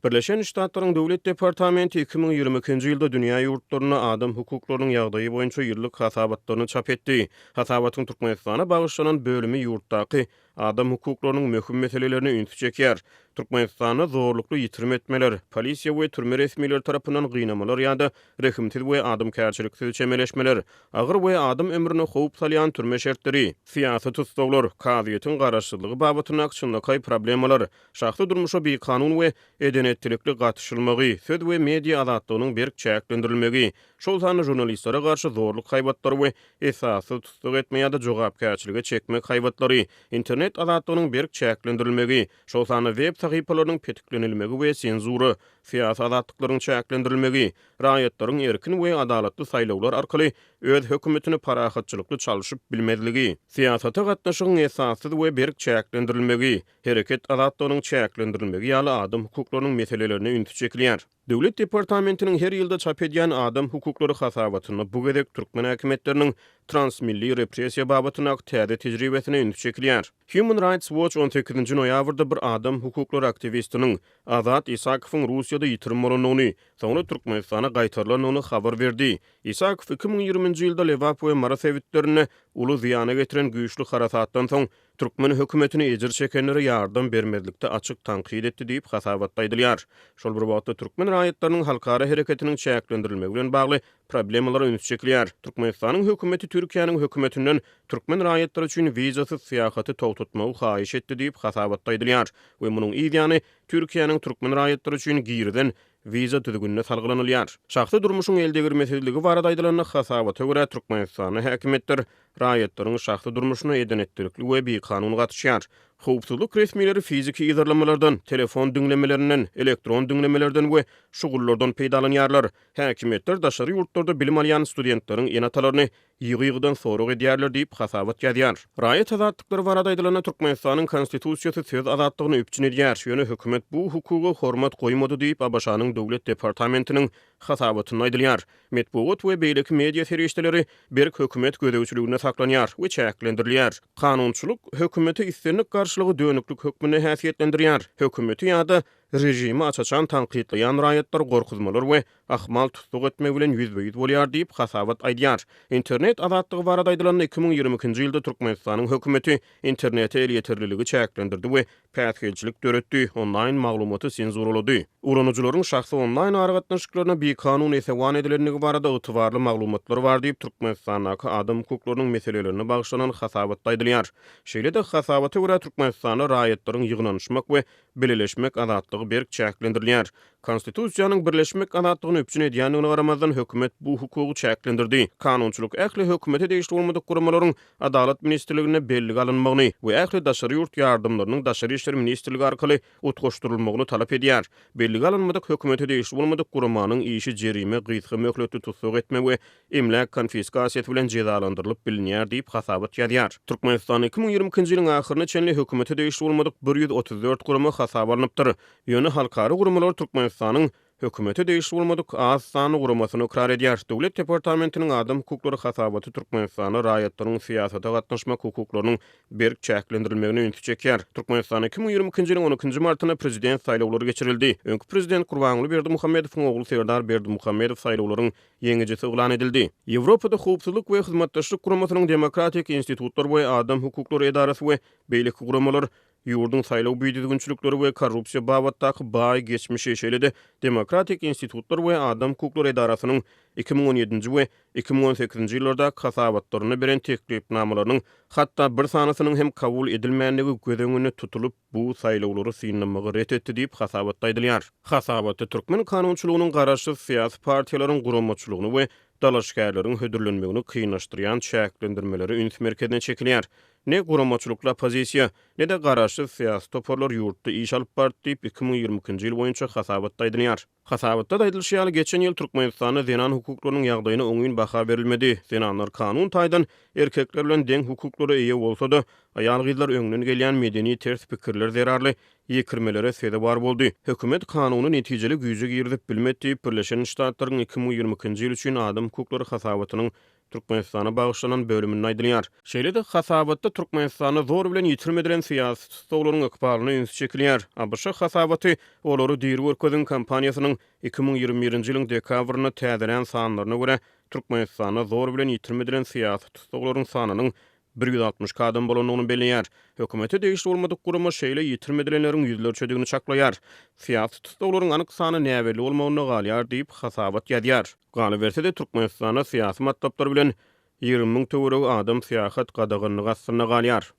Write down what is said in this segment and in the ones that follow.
Birleşen Ştatlaryň Döwlet departamenti 2022-nji ýylda dünýä ýurtlarynda adam hukuklarynyň ýagdaýy boýunça ýyllyk hasabatlaryny çap etdi. Hasabatyň Türkmenistana bagyşlanan bölümi ýurtdaky adam hukuklarynyň möhüm meselelerine ünsi çekýär. Türkmenistanda zorlukly ýitirim etmeler, polisiýa we türme resmileri tarapyndan gynamalar ýa-da rehimsiz we adamkärçiliksiz çemeleşmeler, agyr we adam ömrüne howp salýan türme şertleri, syýasy tussaglar, kazyýetiň garaşsyzlygy babatyndaky çynlakaý problemalar, şahsy durmuşa bikanun we eden-etdilikli gatyşylmagy, söz we media azatlygynyň berk çäklendirilmegi, şol sanda žurnalistlere garşy zorluk haýbatlary we esassyz tussag etme ýa-da jogapkärçilige çekmek haýbatlary, internet azatlygynyň berk çäklendirilmegi, şol sanda web sahypalarynyň petiklenilmegi we senzura, syýasy azatlyklaryň çäklendirilmegi, raýatlaryň erkin we adalatly saýlawlar arkaly öz hökümetini parahatçylykly çalşyp bilmezligi, syýasata gatnaşygyň esassyz we berk çäklendirilmegi, hereket azatlygynyň çäklendirilmegi ýaly adam hukuklarynyň meselelerine ünsi çekilýär. Döwlet departamentiniň her ýylda çap edýän adam hukuklary hasabatynda bu gezek türkmen häkimiýetleriniň transmilli repressiýa babatyndaky täze tejribesine üns çekilýär. Human Rights Watch on sekizinji noýabrda bir adam hukuklary aktiwistiniň, Azat Isakowyň Russiýada ýitirim bolandygyny, soňra Türkmenistana gaýtarylandygyny habar berdi. Isakow 2020-nji ýylda Lebap we Mary sebitlerinde uly zyýana getiren güýçli harasatdan soň Türkmen hökümetini ejir çekenlere ýardam bermezlikde açyk tankyt etdi diýip, hasabatda aýdylýar. Şol bir wagtda, türkmen raýatlarynyň halkara hereketiniň çäklendirilmegi bilen bagly problemalara üns çekilýär. Türkmenistanyň hökümeti Türkiýäniň hökümetinden türkmen raýatlary üçin wizasyz syýahaty togtatmagy haýyş etdi diýip, hasabatda aýdylýar we munuň yz ýany Türkiýäniň türkmen raýatlary üçin girizen wiza düzgünine salgylanylýar. Şahsy durmuşyň eldegirmesizligi barada aýdylanda, hasabata görä, Türkmenistanda häkimiýetler raýatlaryň şahsy durmuşyna eden-etdilikli we bikanun gatyşýar. Howpsuzlyk resmileri fiziki yzarlamalardan, telefon diňlemelerinden, elektron diňlemelerden we şugullardan peýdalanýarlar. Häkimiýetler daşary ýurtlarda bilim alýan studentleriň ene-atalaryny ýygy-ýygydan sorag edýärler diýip, hasabat ýazýar. Raýat azatlyklary barada aýdylanda, Türkmenistanyň Konstitusiýasy söz azatlygyny üpjün edýär, ýöne hökümet bu hukuga hormat goýmady diýip, ABŞ-nyň Döwlet departamentiniň hasabatynda aýdylýar. Metbugat we beýleki media serişdeleri berk hökümet gözegçiliginde saklanýar we çäklendirilýär. Kanunçylyk hökümete islendik garşylygy dönüklik hökmünde häsiýetlendirýär. Hökümeti ýa-da režimi aç-açan tankytlaýan raýatlar gorkuzmalar we ahmal tussag etme bilen ýüzbe-ýüz bolýar diýip, hasabat aýdýar. Internet azatlygy barada aýdylanda, 2022-nji ýylda Türkmenistanyň hökümeti internete elýeterliligi çäklendirdi we päsgelçilik döretdi, onlaýn maglumaty senzuralady. Ulanyjylaryň şahsy onlaýn aragatnaşyklaryna bikanun esewan edilendigi barada ygtybarly maglumatlar bar diýip, Türkmenistandaky adam hukuklarynyň meselelerine bagyşlanan hasabatda aýdylýar. Şeýle-de, hasabata görä, Türkmenistanda raýatlaryň ýygnanyşmak we bileleşmek azatlygy berk çäklendirilýär. Konstitusiýanyň birleşmek azatlygyny üpjün edýändigine garamazdan, hökümet bu hukugy çäklendirdi. Kanunçylyk ähli hökümete degişli bolmadyk guramalaryň Adalat ministrliginde bellige alynmagyny we ähli daşary ýurt ýardamlarynyň Daşary işler ministrligi arkaly utgaşdyrylmagyny talap edýär. Bellige alynmadyk hökümete degişli bolmadyk guramanyň işi jerime, gysga möhletli tussag etme we emläk konfiskasiýasy bilen jezalandyrylyp bilinýär diýip, hasabat ýazýar. Türkmenistanda 2022-nji ýylyň ahyryna çenli hökümete degişli bolmadyk 134 gurama hasaba alnypdyr. Ýöne halkara guramalar Türkmenistanyň hökümete degişli bolmadyk az sanly guramasyny ykrar edýär. Döwlet departamentiniň adam hukuklary hasabaty Türkmenistanda raýatlaryň syýasata gatnaşmak hukuklarynyň berk çäklendirilmegine ünsi çekýär. Türkmenistanda 2022-nji ýylyň on ikinji martynda prezident saýlawlary geçirildi. Öňki prezident Gurbanguly Berdimuhamedowyň ogly Serdar Berdimuhamedow saýlawlaryň ýeňijisi yglan edildi. Ýewropada Howpsuzlyk we Hyzmatdaşlyk Guramasynyň Demokratik institutlar we adam hukuklary edarasy we beýleki guramalar ýurduň saýlaw bidüzgünçilikleri we korrupsiýa babatdaky baý geçmişi, şeýle-de Demokratik institutlar we adam hukuklary edarasynyň 2017-nji we 2018-nji ýyllardaky hasabatlarynda beren teklipnamalarynyň hatda bir sanysynyň hem kabul edilmändigi göz öňünde tutulyp, bu saýlawlary synlamagy ret etdi diýip, hasabatda aýdylýar. Hasabatda türkmen kanunçylygynyň garaşsyz syýasy partiýalaryň guramaçylygyny we dalaşgärleriň hödürlenmegini kynlaşdyrýan çäklendirmelere üns merkezine çekilýär. Ne guramaçylykly oppozisiýa, ne-de garaşsyz syýasy toparlar ýurtda iş alyp bardy diýip, 2022-nji ýyl boýunça hasabatda aýdylýar. Hasabatda-da aýdylyşy ýaly, geçen ýyl Türkmenistanda zenan hukuklarynyň ýagdaýyna oňyn baha berilmedi. Zenanlar kanun taýdan erkekler bilen deň hukuklara eýe bolsa-da, aýal-gyzlar öňden gelýän medeni ters pikirler zerarly ýekirmelere sezewar boldy. Hökümet kanuny netijeli güýje girizip bilmedi diýip, Birleşen Ştatlaryň 2022-nji ýyl üçin adam hukuklary hasabatynyň. Türkmenistana bagyşlanan bölüminde aýdylýar. Şeýle-de, hasabatda Türkmenistanda zor bilen ýitirim edilen syýasy tussaglaryň ykbalyna üns çekilýär. ABŞ hasabaty Olary diri görkeziň kampaniýasynyň 2021-nji ýylyň dekabrynda täzelän sanlaryna görä, Türkmenistanda zor bilen ýitirim edilen syýasy tussaglaryň sanynyň 162 adam bolandygyny belleýär. Hökümete degişli bolmadyk gurama şeýle ýitirim edilenleriň ýüzlerçedigini çaklaýar. Syýasy tussaglaryň anyk sany näbelli bolmagynda galýar diýip, hasabat ýazýar. Galyberse-de, Türkmenistanda syýasy matlaplar bilen 20 müň töweregi adam syýahat gadaganlygy astynda galýar.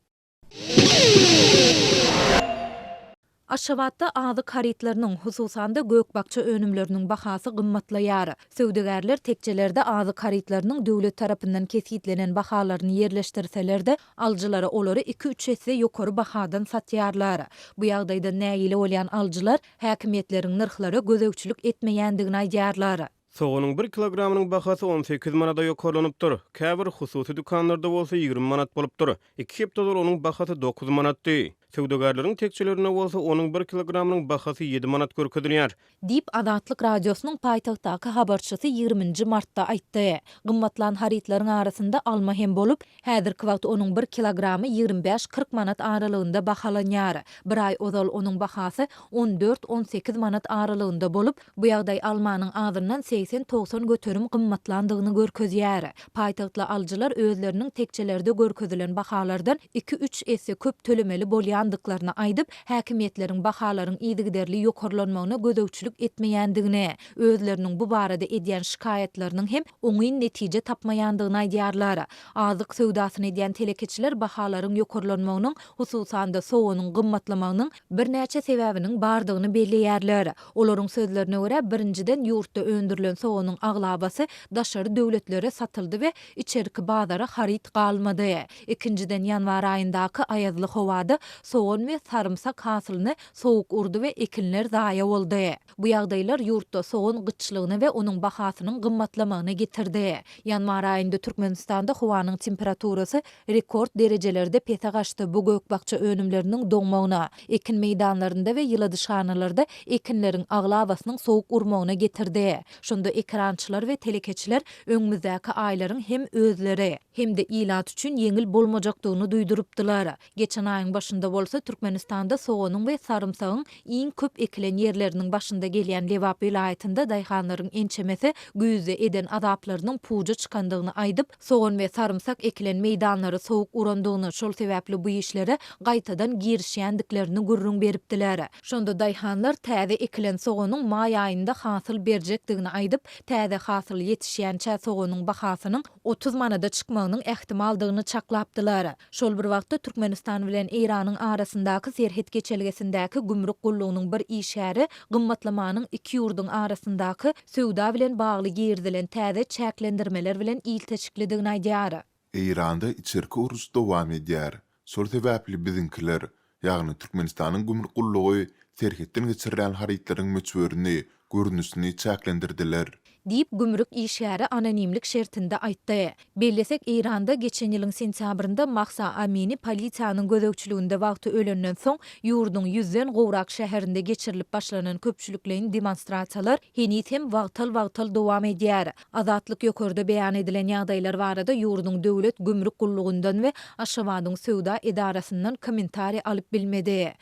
Aşgabatda azyk harytlarynyň, hususan-da, gök-bakja önümleriniň bahasy gymmatlaýar. Söwdagärler tekjelerde azyk harytlarynyň döwlet tarapyndan kesgitlenen bahalaryny ýerleşdirseler-de, alyjylara olary iki-üç esse ýokary bahadan satýarlar. Bu ýagdaýdan nägile bolýan alyjylar häkimiýetleriň nyrhlara gözegçilik etmeýändigini aýdýarlar. Soganyň bir kilogramynyň bahasy 18 manada ýokarlanypdyr. Käbir hususy dükanlarda bolsa 20 manat bolupdyr. Iki hepde ozal onuň bahasy 9 manatdy. Söwdagärleriň tekjelerinde bolsa onuň bir kilogramynyň bahasy 7 manat görkezilýär. Diýip, Azatlyk Radiosynyň paýtagtdaky habarçysy ýigriminji martda aýtdy. Gymmatlan harytlaryň arasynda alma hem bolup, häzirki wagt onuň bir kilogramy 25-40 manat aralygynda bahalanýar. Bir aý ozal onuň bahasy on dört-on sekiz manat aralygynda bolup, Bu ýagdaý almanyň azyndan 80-90 göterim gymmatlandygyny görkezýär. Paýtagtly alyjylar özleriniň tekjelerde görkezilen bahalardan iki-üç esse köp tölemeli bolýandyklaryny aýdyp, häkimiýetleriň bahalaryň yzygiderli ýokarlanmagyna gözegçilik etmeýändigini, özleriniň bu barada edýän şikaýatlarynyň hem oňyn netije tapmaýandygyny aýdýarlar. Azyk söwdasyny edýän telekeçiler bahalaryň ýokarlanmagynyň, hususan-da, soganyň gymmatlamagynyň birnäçe sebäbiniň bardygyny belleýärler. Olaryň sözlerine görä, birinjiden, ýurtda öndürilen soganyň aglabasy daşary döwletlere satyldy we içerki bazara haryt galmady. Ikinjiden, ýanwar aýyndaky aýazly howada sogan we sarymsak hasylyny sowuk urdy we ekinler zaýa boldy. Bu ýagdaýlar ýurtda sogan gytçylygyna we onuň bahasynyň gymmatlamagyna getirdi. Ýanwar aýynda Türkmenistanda howanyň temperaturasy rekord derejelerde pese gaçdy, bu gök-bakja önümleriniň doňmagyna, ekin meýdanlarynda we ýyladyşhanalarda ekinleriň aglabasynyň sowuk urmagyna getirdi. Şonda ekerançylar we telekeçiler öňümizdäki aýlaryň hem özleri, hem-de ilat üçin ýeňil bolmajakdygyny duýdurypdylar. Geçen aýyň başynda bolsa Türkmenistanda soganyň we sarymsagyň iň köp ekilen ýerleriniň başynda gelýän Lebap welaýatynda daýhanlaryň ençemesi güýzde eden azaplarynyň puja çykandygyny aýdyp, sogan we sarymsak ekilen meýdanlary sowuk urandygyny, şol sebäpli bu işlere gaýtadan girişýändiklerini gürrüň beripdiler. Şonda daýhanlar täze ekilen soganyň maý aýynda hasyl berjekdigini aýdyp, täze hasyl ýetişýänçä soganyň bahasynyň 30 manada çykmagynyň ähtimaldygyny çaklapdylar. Şol bir wagtda, Türkmenistan bilen Eýranyň arasyndaky serhet geçelgesindäki gümrük gullugynyň bir işgäri gymmatlamanyň iki ýurduň arasyndaky söwda bilen bagly girizilen täze çäklendirmeler bilen ilteşiklidigini aýdýar. Eýranda içerki uruş dowam edýär. Şol sebäpli biziňkiler, ýagny Türkmenistanyň gümrük gullugy serhetden geçirilýän harytlaryň möçberini, görnüşini çäklendirdiler. Diýip, gümrük işgäri anonimlik şertinde aýtdy. Bellesek, Eýranda geçen ýylyň sentýabrynda Mahsa Amini polisiýanyň gözegçiliginde wagty ölenden soň, ýurduň ýüzden gowrak şäherinde geçirilip başlanan köpçülikleýin demonstrasiýalar heniz hem wagtal-wagtal dowam edýär. Azatlyk ýokarda beýan edilen ýagdaýlar barada ýurduň Döwlet gümrük gullugyndan we Aşgabadyň söwda edarasyndan kommentariý alyp bilmedi.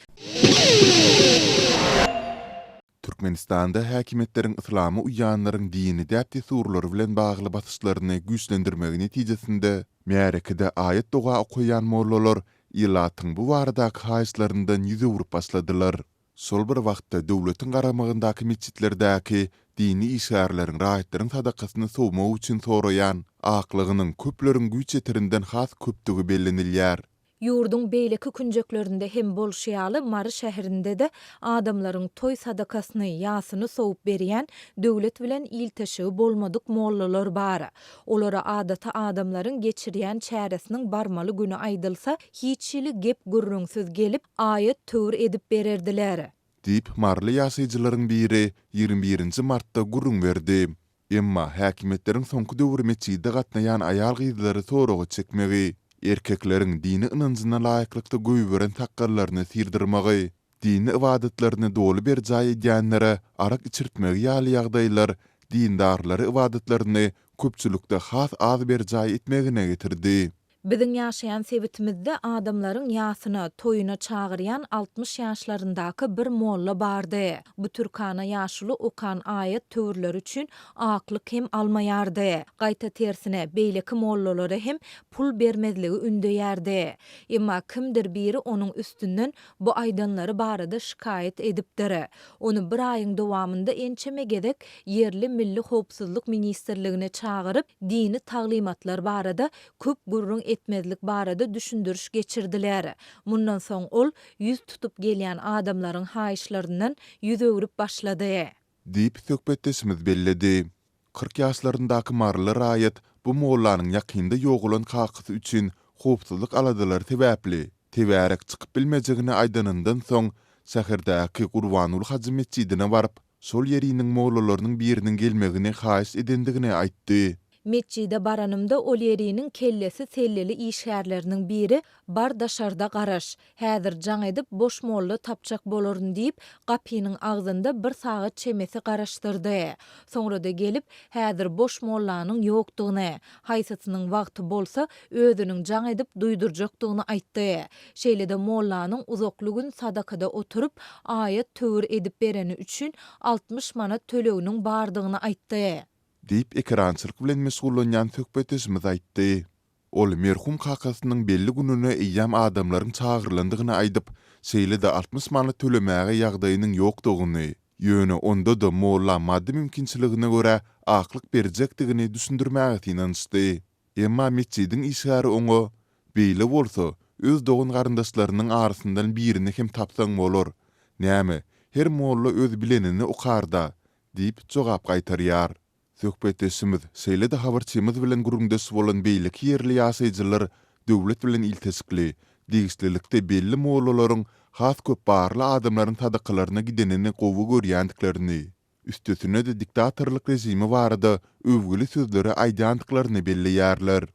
Türkmenistanda häkimiýetleriň yslama uýýanlaryň dini däp-dessurlary bilen bagly basyşlaryny güýçlendirmegi netijesinde, märekede aýat-doga okaýan mollalar ilatyň bu baradaky haýyşlaryndan ýüz öwrüp başladylar. Şol bir wagtda, döwletiň garamagyndaky metjitlerdäki dini işgärleriň raýatlaryň sadakasyny sowmak üçin soraýan aklygynyň köpleriň güýç ýeterinden has köpdügi bellenilýär. Ýurduň beýleki künjeklerinde hem bolşy ýaly, Mary şäherinde-de adamlaryň toý sadakasyny, ýasyny sowup berýän döwlet bilen ilteşigi bolmadyk mollalar bar. Olara adaty adamlaryň geçirýän çäresiniň barmaly güni aýdylsa, hiç hili gep-gürrüňsiz gelip, aýat-töwir edip bererdiler. Diýip, maryly ýaşaýjylaryň biri 21 nji martda gürrüň berdi. Emma häkimiýetleriň soňky döwür metjide gatnaýan aýal-gyzlary soraga çekmegi, erkekleriň dini ynanjyna laýyklykda goýberen sakgallaryny syrdyrmagy, dini ybadatlaryny doly berjaý edýänlere arak içirtmegi ýaly ýagdaýlar dindarlary ybadatlaryny köpçülikde has az berjaý etmegine getirdi. Biziň ýaşaýan sebitimizde adamlaryň ýasyna, toýuna çagyrýan 60 ýaşlaryndaky bir molla bardy. Bu türkana ýaşuly okan aýat-töwirleri üçin aklyk hem almaýardy. Gaýta tersine, beýleki mollalara hem pul bermezligi ündeýärdi. Emma kimdir biri onuň üstünden bu aýdanlary barada şikaýat edipdir. Ony bir aýyň dowamynda ençeme gezek ýerli Milli howpsuzlyk ministrligine çagyryp, dini taglymatlar barada köp gürrüň etmezlik barada düşündiriş geçirdiler. Mundan soň ol ýüz tutup gelýän adamlaryň haýyşlaryndan ýüz öwrüp başlady. Diýip, söhbetdeşimiz belledi. 40 ýaşlaryndaky maryly raýat bu mollanyň ýakynda ýogalan kakasy üçin howpsuzlyk aladalary sebäpli, tebärek çykyp bilmejegini aýdanyndan soň, şäherdäki Gurbanguly hajy metjidine baryp, şol ýeriniň mollalarynyň biriniň gelmegini haýyş edendigini aýtdy. Metjide baranymda ol ýeriniň kellesi selleli işgärleriniň biri Bar daşarda garaş. Häzir jaň edip boş molla tapjak bolaryn diýip, gapynyň agzynda bir sagat çemesi garaşdyrdy. Soňra-da gelip, häzir boş mollanyň ýokdugyny, haýsysynyň wagty bolsa, özüniň jaň edip duýdurjakdygyny aýtdy. Şeýle-de mollanyň uzakly gün sadakada oturyp, aýat-töwir edip bereni üçin 60 manat töleginiň bardygyny aýtdy. Diýip, ekerançylyk bilen meşgullanýan söhbetdeşimiz aýtdy. Ol merhum kakasynyň belli gününe eýýäm adamlaryň çagyrylandygyny aýdyp, şeýle-de 60 manat tölemäge ýagdaýynyň ýokdugyny, ýöne onda-da molla maddy mümkinçiligine görä aklyk berjekdigini düşündirmäge synanyşdy. Emma metjidiň işgäri oňa, Beýle bolsa, öz dogan-garyndaşlarynyň arasyndan birini hem tapsaň bolar. Näme, her molla öz bilenini okar-da, diýip jogap gaýtarýar. Söhbetdeşimiz, şeýle-de habarçymyz bilen gürrüňdeş bolan beýleki ýerli ýaşaýjylar döwlet bilen ilteşikli, degişlilikde belli mollalaryň has köp barly adamlaryň sadakalaryna gidenini gowy görýändiklerini, üstesine-de diktatorlyk režimi barada öwgüli sözleri aýdýandyklaryny belleýärler.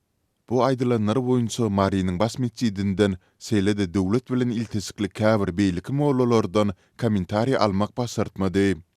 Bu aýdylanlar boýunça Marynyň baş metjidinden, şeýle-de döwlet bilen ilteşikli käbir beýleki mollalardan kommentariý almak başartmady.